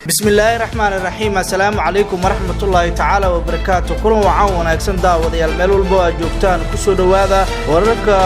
Bismillaahi raxmaan raxiim. Assalaamu calaykum waraxmatullaahi tacaala wabarakaatu. Kulan wacan wanaagsan, daawadayaal, meel walbo aad joogtaan, kusoo dhowaada wararka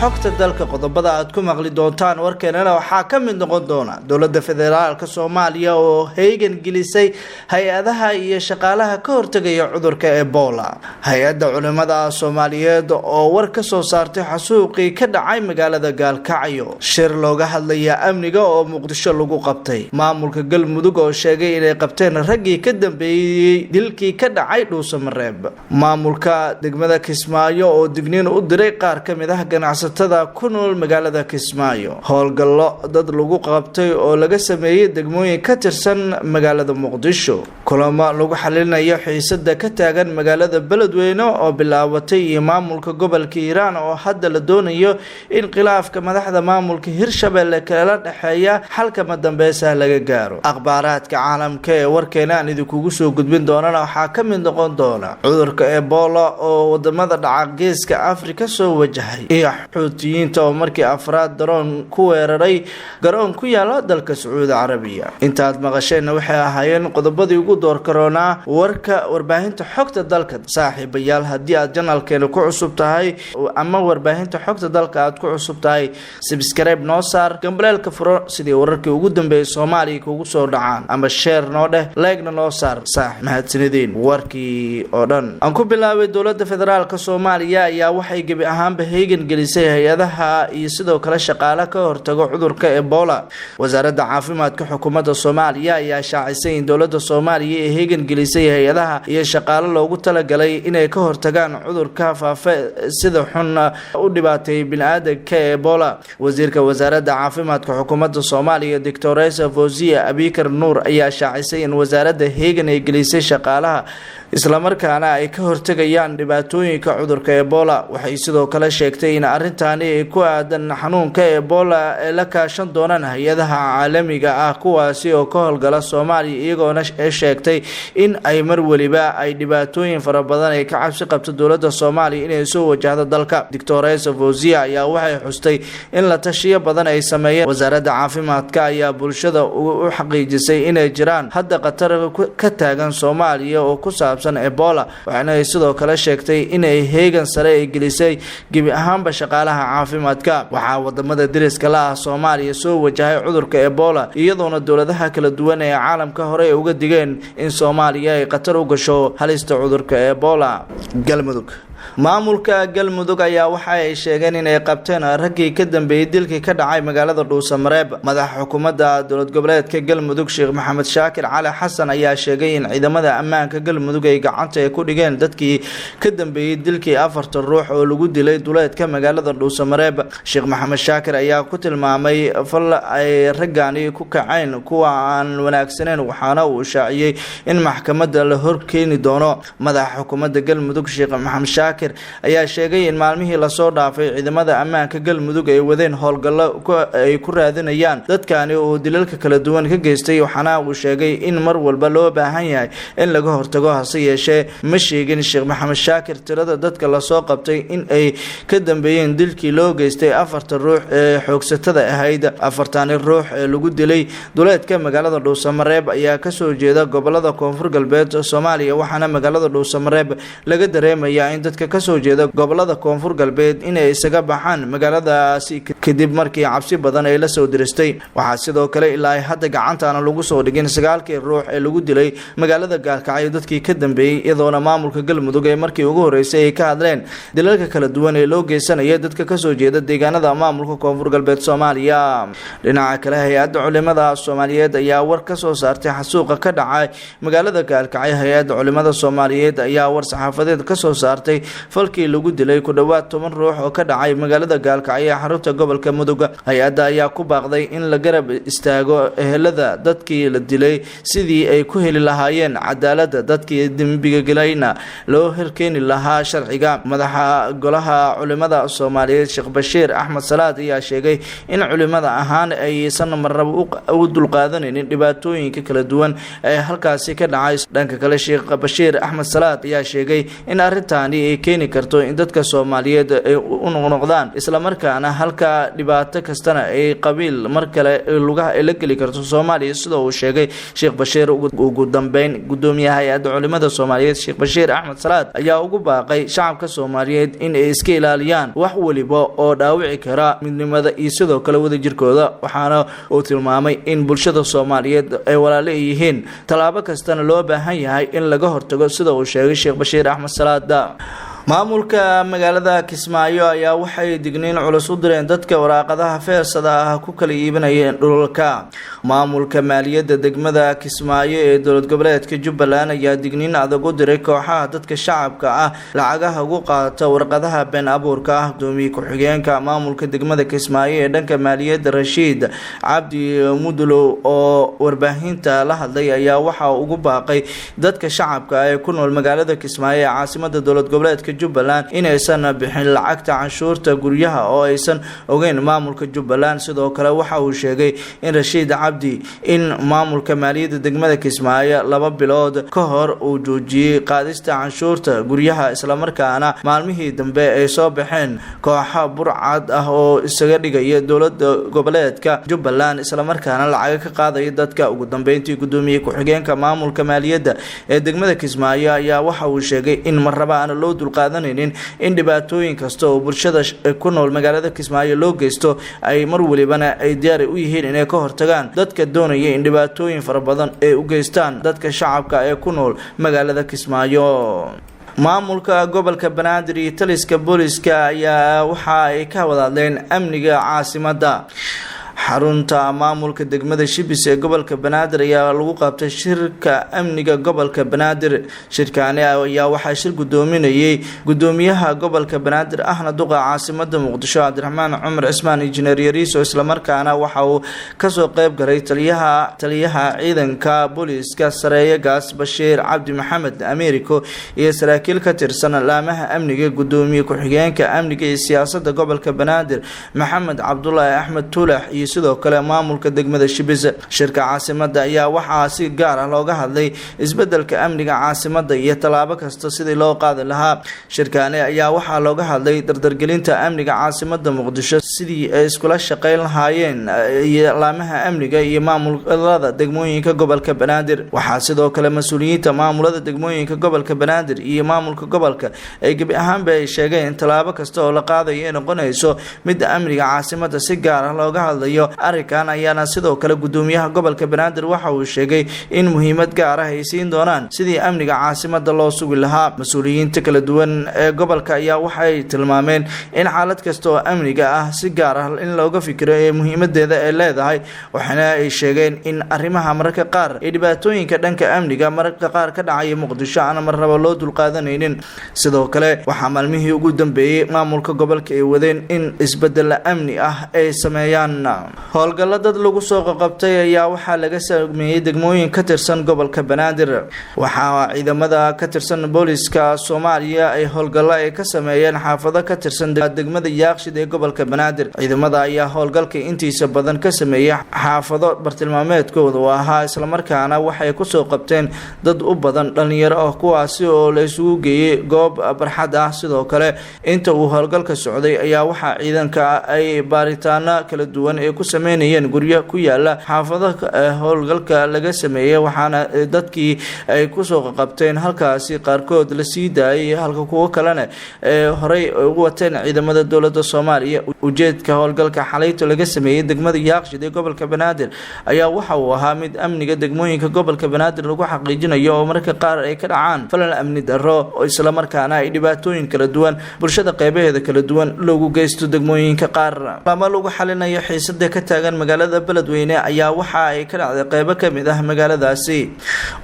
xogta dalka. Qodobada aad ku maqli doontaan warkeenana waxaa ka mid noqon doona dowladda federaalka Soomaaliya oo heegan gelisay hay-adaha iyo shaqaalaha ka hortegaya cudurka Ebola, hay-adda culimada Soomaaliyeed oo war ka soo saartay xasuuqii ka dhacay magaalada Gaalkacyo, shir looga hadlaya amniga oo Muqdisho lagu qabtay, maamulka Galmudug oo sheegay inay qabteen raggii ka dambeeyey dilkii ka dhacay Dhuusamareeb, maamulka degmada Kismaayo oo digniin u diray qaar ka mid ah ganacsatada ku nool magaalada Kismaayo, howlgallo dad lagu qabtay oo laga sameeyey degmooyin ka tirsan magaalada Muqdisho, kulamo lagu xalinayo xiisada ka taagan magaalada Beledweyne oo bilaabatay, iyo maamulka gobolka Hiiraan oo hadda la doonayo in khilaafka madaxda maamulka Hirshabelle kala dhexeeya xalkama dambeysa laga gaaro. Akhbaaraadka caalamka ee warkeena aan idinkugu soo gudbin doonana waxaa ka mid noqon doona cudurka Ebola oo wadamada dhaca Geeska Afrika soo wajahay, iyo Xuutiyiinta oo markii afraad daroon ku weeraray garoon ku yaala dalka Sacuudi Carabiya. Intaad maqasheenna waxay ahaayeen qodobadii ugu door karoonaa warka warbaahinta xogta dalka. Saaxiibayaal, haddii aad channelkeena ku cusub tahay ama warbaahinta xogta dalka aad ku cusub tahay, subscribe noo saar, gambaleelka furo sidii wararkii ugu dambeeyay Soomaaliya kugu soo dhacaan, ama share noo dheh, like-na noo saar. Saax mahadsanideen. Warkii oo dhan aan ku bilaabay. Dowladda federaalka Soomaaliya ayaa waxay gebi ahaanba heegan gelisay hay-adaha iyo sidoo kale shaqaale ka hortago cudurka Ebola. Wasaaradda caafimaadka xukuumadda Soomaaliya ayaa shaacisay in dowladda Soomaaliya ay heegan gelisay hay-adaha iyo shaqaale loogu talagalay inay ka hortagaan cudurka faafa sida xun u dhibaateeyay bini-aadanka Ebola. Wasiirka wasaaradda caafimaadka xukuumadda Soomaaliya, Doctoresa Fawziya Abikar Nuur, ayaa shaacisay in wasaaradda heegan ay gelisay shaqaalaha, islamarkaana ay ka hortegayaan dhibaatooyinka cudurka Ebola. Waxay sidoo kale sheegtay in arrintaani ay ku aadan xanuunka Ebola ay la kaashan doonaan hay-adaha caalamiga ah, kuwaasi oo ka howlgala Soomaaliya, iyagoona sheegtay in ay mar weliba ay dhibaatooyin fara badan ay ka cabsi qabto dowladda Soomaaliya inay soo wajahdo dalka. Doctoresa Fawziya ayaa waxay xustay in la tashiyo badan ay sameeyeen. Wasaaradda caafimaadka ayaa bulshada u xaqiijisay inay jiraan hadda khatar ka taagan Soomaaliya oo ku saabsan Ebola, waxaana ay sidoo kale sheegtay inay heegan sare ay gelisay gebi ahaanba shaqaalaha caafimaadka. Waxaa wadamada deriska la ah Soomaaliya soo wajahay cudurka Ebola, iyadoona dowladaha kala duwan ee caalamka hore ay uga digeen in Soomaaliya ay khatar u gasho halista cudurka Ebola. Galmudug. Maamulka Galmudug ayaa waxa ay sheegeen inay qabteen raggii ka dambeeyey dilkii ka dhacay magaalada Dhuusamareeb. Madaxa xukuumadda dowlad goboleedka Galmudug, Sheekh Maxamed Shaakir Cali Xasan, ayaa sheegay in ciidamada ammaanka Galmudug ay gacanta ay ku dhigeen dadkii ka dambeeyey dilkii afartan ruux oo lagu dilay duleedka magaalada Dhuusamareeb. Sheekh Maxamed Shaakir ayaa ku tilmaamay fal ay raggani ku kaceen kuwa aan wanaagsaneyn, waxaana uu shaaciyey in maxkamadda la horkeeni doono. Madaxa xukuumadda Galmudug, Sheekh Maxamed Shaakir, ayaa sheegay in maalmihii lasoo dhaafay ciidamada ammaanka Galmudug ay wadeen howlgallo ay ku raadinayaan dadkani oo dilalka kala duwan ka geystay, waxaana uu sheegay in mar walba loo baahan yahay in laga hortago. Hase yeeshee, ma sheegin Sheekh Maxamed Shaakir tirada dadka lasoo qabtay in ay ka dambeeyeen dilkii loo geystay afartan ruux ee xoogsatada ahayd. Afartani ruux ee lagu dilay duleedka magaalada Dhuusamareeb ayaa kasoo jeeda gobolada Koonfur Galbeed Soomaaliya, waxaana magaalada Dhuusamareeb laga dareemayaa in dadka kasoo jeeda gobolada Koonfur Galbeed inay isaga baxaan magaaladaasi kadib markii cabsi badan ay lasoo diristay. Waxaa sidoo kale ilaa hadda gacantaana lagu soo dhigin sagaalkii ruux ee lagu dilay magaalada Gaalkacyo dadkii ka dambeeyey, iyadoona maamulka Galmudug ee markii ugu horeysay ay ka hadleen dilalka kala duwan ee loo geysanaya dadka kasoo jeeda deegaanada maamulka Koonfur Galbeed Soomaaliya. Dhinaca kale, hay-adda culimada Soomaaliyeed ayaa war ka soo saartay xasuuqa ka dhacay magaalada Gaalkacyo. Hay-adda culimada Soomaaliyeed ayaa war saxaafadeed kasoo saartay falkii lagu dilay ku dhowaad 10 ruux oo ka dhacay magaalada Gaalkacyo ee xarunta gobolka Mudug. Hay-adda ayaa ku baaqday in la garab istaago ehelada dadkii la dilay sidii ay ku heli lahaayeen cadaaladda, dadkii dembiga gelayna loo horkeeni lahaa sharciga. Madaxa golaha culimada Soomaaliyeed, Sheekh Bashiir Axmed Salaad, ayaa sheegay in culimada ahaan aysan marnaba u dulqaadanaynin dhibaatooyinka kala duwan ee halkaasi ka dhacay. Dhanka kale, Sheekh Bashiir Axmed Salaad ayaa sheegay in arrintaani ay keeni karto in dadka Soomaaliyeed ay u noqnoqdaan, islamarkaana halka dhibaato kastana ay qabiil mar kale lugaha ay la geli karto Soomaaliya, sida uu sheegay. sheegay Sheekh Bashiir. Ugu dambeyn, gudoomiyaha hay-adda culimada Soomaaliyeed, Sheekh Bashiir Axmed Salaad, ayaa ugu baaqay shacabka Soomaaliyeed in ay iska ilaaliyaan wax weliba oo dhaawici kara midnimada iyo sidoo kale wadajirkooda. Waxaana uu tilmaamay in bulshada Soomaaliyeed ay walaale yihiin, tallaabo kastana loo baahan yahay in laga hortago, sida uu sheegay Sheekh Bashiir Axmed Salaada. Maamulka magaalada Kismaayo ayaa waxay digniin culus u direen dadka waraaqadaha feersada ah ku kala iibinayeen dhulalka. Maamulka maaliyadda degmada Kismaayo ee dowlad goboleedka Jubbaland ayaa digniin adag u diray kooxaha dadka shacabka ah lacagaha ugu qaata warqadaha been abuurka ah. Gudoomiye ku-xigeenka maamulka degmada Kismaayo ee dhanka maaliyadda, Rashiid Cabdi Mudulow, oo warbaahinta la hadlay, ayaa waxa ugu baaqay dadka shacabka ee ku nool magaalada Kismaayo ee caasimada dowlad goboleedka Jubbaland inaysan bixin lacagta canshuurta guryaha oo aysan ogeyn maamulka Jubbaland. Sidoo kale waxa uu sheegay in Rashiid Cabdi in maamulka maaliyadda degmada Kismaayo 2 bilood ka hor uu joojiyey qaadista canshuurta guryaha, islamarkaana maalmihii dambe ay soo baxeen kooxo burcad ah oo isaga dhigaya dowlada goboleedka Jubbaland, islamarkaana lacaga ka qaadaya dadka. Ugu dambeyntii, gudoomiye ku-xigeenka maamulka maaliyadda ee degmada Kismaayo ayaa waxa uu sheegay in marraba aan loo dulqaadanaynin in dhibaatooyin kasta oo bulshada ku nool magaalada Kismaayo loo geysto, ay mar welibana ay diyaar u yihiin inay ka hortagaan dadka doonaya in dhibaatooyin fara badan ay u geystaan dadka shacabka ee ku nool magaalada Kismaayo. Maamulka gobolka Banaadir iyo taliska booliska ayaa waxa ay ka wada hadleen amniga caasimada. Xarunta maamulka degmada Shibis ee gobolka Banaadir ayaa lagu qabtay shirka amniga gobolka Banaadir. Shirkaani ayaa waxaa shir gudoominayay gudoomiyaha gobolka Banaadir ahna duqa caasimada Muqdisho, Cabdiraxmaan Cumar Cismaan Injineer Yariiso, islamarkaana waxa uu kasoo qeyb galay taliyaha ciidanka booliiska, sareeye gaas Bashiir Cabdi Maxamed Americo, iyo saraakiil ka tirsan laamaha amniga, gudoomiye ku-xigeenka amniga iyo siyaasada gobolka Banaadir, Maxamed Cabdulaahi Axmed Tuulax, iyo sidoo kale maamulka degmada Shibis. Shirka caasimada ayaa waxaa si gaar ah looga hadlay isbedelka amniga caasimada iyo tallaabo kasta sidii loo qaadi lahaa. Shirkaani ayaa waxaa looga hadlay dardargelinta amniga caasimada Muqdisho, sidii ay iskula shaqeyn lahaayeen iyo laamaha amniga iyo maamulada degmooyinka gobolka Banaadir. Waxaa sidoo kale mas-uuliyiinta maamulada degmooyinka gobolka Banaadir iyo maamulka gobolka ay gebi ahaanba ay sheegeen in tallaabo kasta oo la qaadayo ay noqonayso midda amniga caasimada si gaar ah looga hadlayo. Arrinkan ayaana sidoo kale gudoomiyaha gobolka Banaadir waxa uu sheegay in muhiimad gaar ah ay siin doonaan sidii amniga caasimada loo sugi lahaa. Mas-uuliyiinta kala duwan ee gobolka ayaa waxay tilmaameen in xaalad kasta oo amniga ah si gaar ah in looga fikiro ee muhiimadeeda ay leedahay, waxaana ay sheegeen in arrimaha mararka qaar ee dhibaatooyinka dhanka amniga mararka qaar ka dhacaya Muqdisho aan marnaba loo dulqaadanaynin. Sidoo kale waxaa maalmihii ugu dambeeyey maamulka gobolka ay wadeen in isbedela amni ah ay sameeyaan. Howlgallo dad lagu soo qaqabtay ayaa waxaa laga sameeyey degmooyin ka tirsan gobolka Banaadir. Waxaa ciidamada ka tirsan booliska Soomaaliya ay howlgallo ay ka sameeyeen xaafado ka tirsan degmada Yaaqshid ee gobolka Banaadir. Ciidamada ayaa howlgalka intiisa badan ka sameeyey xaafado bartilmaameedkooda u ahaa, islamarkaana waxay kusoo qabteen dad u badan dhalinyaro ah, kuwaasi oo la isugu geeyey goob barxad ah. Sidoo kale inta uu howlgalka socday ayaa waxaa ciidanka ay baaritaano kala duwan ay ku sameynayeen guryo ku yaala xaafado howlgalka laga sameeyey, waxaana dadkii ay kusoo qaqabteen halkaasi qaarkood la sii daayay, halka kuwo kalena ee horey ugu wateen ciidamada dowlada Soomaaliya. Ujeedka howlgalka xalayto laga sameeyey degmada Yaaqshid ee gobolka Banaadir ayaa waxa uu ahaa mid amniga degmooyinka gobolka Banaadir lagu xaqiijinayo, oo mararka qaar ay ka dhacaan falal amni darro, oo islamarkaana ay dhibaatooyin kala duwan bulshada qeybaheeda kala duwan loogu geysto degmooyinka qaar. Lama lagu xalinayo xiisada ka taagan magaalada Beledweyne ayaa waxa ay ka dhacday qeybo kamid ah magaaladaasi.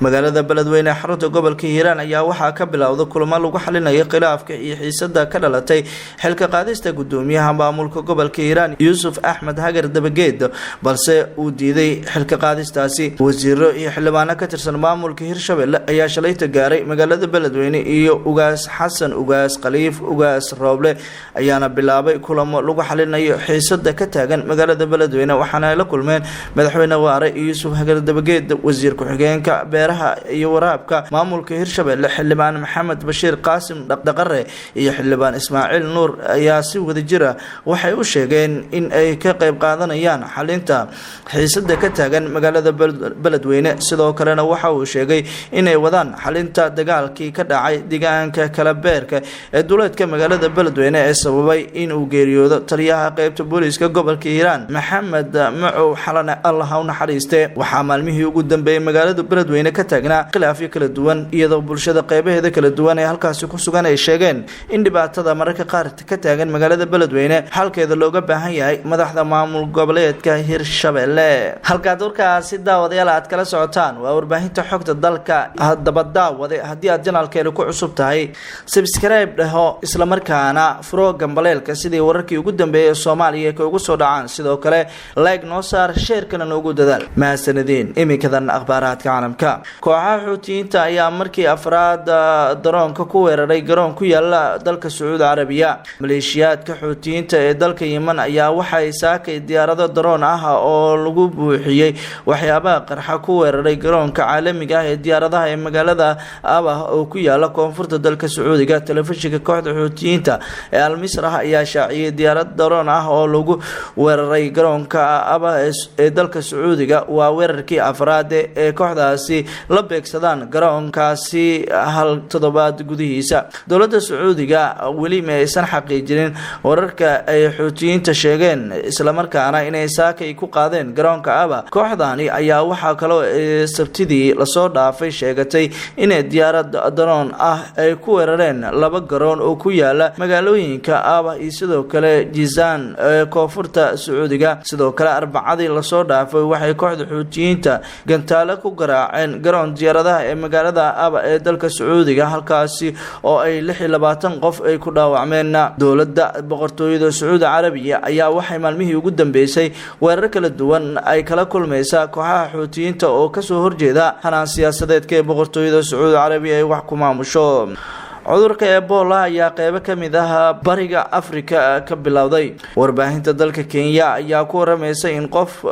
Magaalada Beledweyne, xarunta gobolka Hiiraan, ayaa waxaa ka bilowda kulamo lagu xalinayo khilaafka iyo xiisada ka dhalatay xilka qaadista gudoomiyaha maamulka gobolka Hiiraan, Yuusuf Axmed Hagar Dabageed, balse uu diiday xilka qaadistaasi. Wasiiro iyo xildhibaano ka tirsan maamulka Hirshabelle ayaa shalayta gaaray magaalada Beledweyne, iyo Ugaas Xasan Ugaas Khaliif Ugaas Rooble ayaana bilaabay kulamo lagu xalinayo xiisada ka taagan magaalada. Beledweyne, waxaana ay la kulmeen madaxweyne Waare iyo Yuusuf Hagar Dabageed. Wasiir ku-xigeenka beeraha iyo waraabka maamulka Hirshabelle, Xildhibaan Maxamed Bashiir Qaasim Dhaqdhaqare, iyo Xildhibaan Ismaaciil Nuur ayaa si wadajira waxay u sheegeen in ay ka qayb qaadanayaan xalinta xiisada ka taagan magaalada Beledweyne. Sidoo kalena waxa uu sheegay inay wadaan xalinta dagaalkii ka dhacay deegaanka Kalabeerka ee duleedka magaalada Beledweyne ee sababay inuu geeriyoodo taliyaha qeybta booliiska gobolka Hiiraan, Maxamed Macow Xalane, Allah u naxariiste. Waxaa maalmihii ugu dambeeyey magaalada Beledweyne ka taagnaa khilaafyo kala duwan, iyadoo bulshada qeybaheeda kala duwan ee halkaasi ku sugan ay sheegeen in dhibaatada mararka qaar ka taagan magaalada Beledweyne xalkeeda looga baahan yahay madaxda maamul goboleedka Hirshabelle. Halkaad warkaasi, daawadayaal, aad kala socotaan waa warbaahinta xogta dalka. Haddaba daawade, haddii aad channelkeena ku cusub tahay, subscribe dhaho, islamarkaana furo gambaleelka sidii wararkii ugu dambeeyay ee Soomaaliya ka ugu soo dhacaan. Sidoo kale like noo saar, sharekana noogu dadaal. Mahadsanadiin. Iminkadan akhbaaraadka caalamka. Kooxaha Xuutiyiinta ayaa markii afraad daroonka ku weeraray garoon ku yaala dalka Sacuudi Carabiya. Maleeshiyaadka Xuutiyiinta ee dalka Yeman ayaa waxay saakay diyaarado daroon ah oo lagu buuxiyey waxyaabaha qarxa ku weeraray garoonka caalamiga ah ee diyaaradaha ee magaalada Abah oo ku yaala koonfurta dalka Sacuudiga. Telefishinka kooxda Xuutiyiinta ee Almisrah ayaa shaaciyay diyaarad daroon ah oo lagu weeraray garoonka Abah ee dalka Sacuudiga. Waa weerarkii afraad ee kooxdaasi la beegsadaan garoonkaasi hal toddobaad gudihiisa. Dowladda Sacuudiga weli ma aysan xaqiijinin wararka ay Xuutiyiinta sheegeen, islamarkaana inay saakay ku qaadeen garoonka Aba. Kooxdani ayaa waxaa kaloo Sabtidii lasoo dhaafay sheegatay inay diyaarad daroon ah ay ku weerareen laba garoon oo ku yaala magaalooyinka Aba iyo sidoo kale Jizaan ee koonfurta Sacuudiga. Sidoo kale Arbacadii lasoo dhaafay waxay kooxda Xuutiyiinta gantaale ku garaaceen garoon diyaaradaha ee magaalada Aba ee dalka Sacuudiga, halkaasi oo ay 26 qof ay ku dhaawacmeen. Dowladda Boqortooyada Sacuudi Carabiya ayaa waxay maalmihii ugu dambeysay weerar kala duwan ay kala kulmaysaa kooxaha Xuutiyiinta oo kasoo horjeeda hanaan siyaasadeedka ee Boqortooyada Sacuudi Carabiya ay wax ku maamusho. Cudurka Ebola ayaa qeybo ka mid ah bariga Africa ka bilowday. Warbaahinta dalka Kenya ayaa ku waramaysa in qof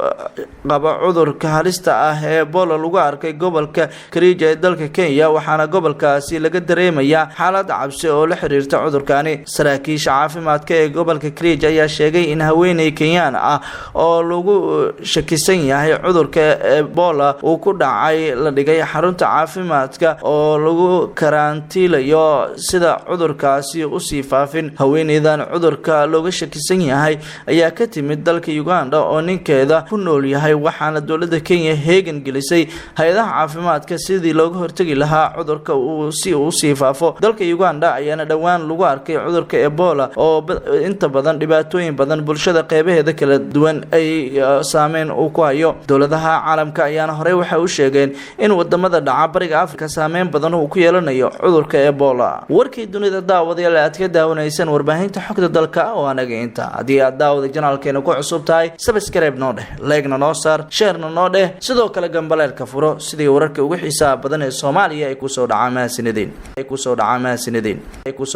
qaba cudurka halista ah ee Ebola lagu arkay gobolka Kariija ee dalka Kenya, waxaana gobolkaasi laga dareemayaa xaalad cabsi oo la xiriirta cudurkani. Saraakiisha caafimaadka ee gobolka Kariij ayaa sheegay in haweeney Kenyaan ah oo lagu shakisan yahay cudurka Ebola uu ku dhacay la dhigay xarunta caafimaadka oo lagu karantiilayo sida cudurkaasi usii faafin. Haweeneydan cudurka looga shakisan yahay ayaa ka timid dalka Uganda oo ninkeeda ku nool yahay, waxaana dowladda Kenya heegan gelisay hay-adaha caafimaadka sidii looga hortegi lahaa cudurka uu si uu usii faafo. Dalka Uganda ayaana dhowaan lagu arkay cudurka Ebola oo inta badan dhibaatooyin badan bulshada qeybaheeda kala duwan ay saameyn uu ku hayo. Dowladaha caalamka ayaana horey waxay u sheegeen in wadamada dhaca bariga Afrika saameyn badan uu ku yeelanayo cudurka Ebola. Warkii dunida, daawadayaal, aad ka daawanayseen warbaahinta xogta dalka oo anaga inta. Haddii aad daawada channelkeena ku cusub tahay, subscribe noo dheh, likena noo saar, sharena noo dheh, sidoo kale gambaleelka furo sidii wararka ugu xiisaha badan ee Soomaaliya ay kusoo dhacaa. Mahadsanideen, ay kusoo dhacaa. Mahadsanideen, ay kusoo.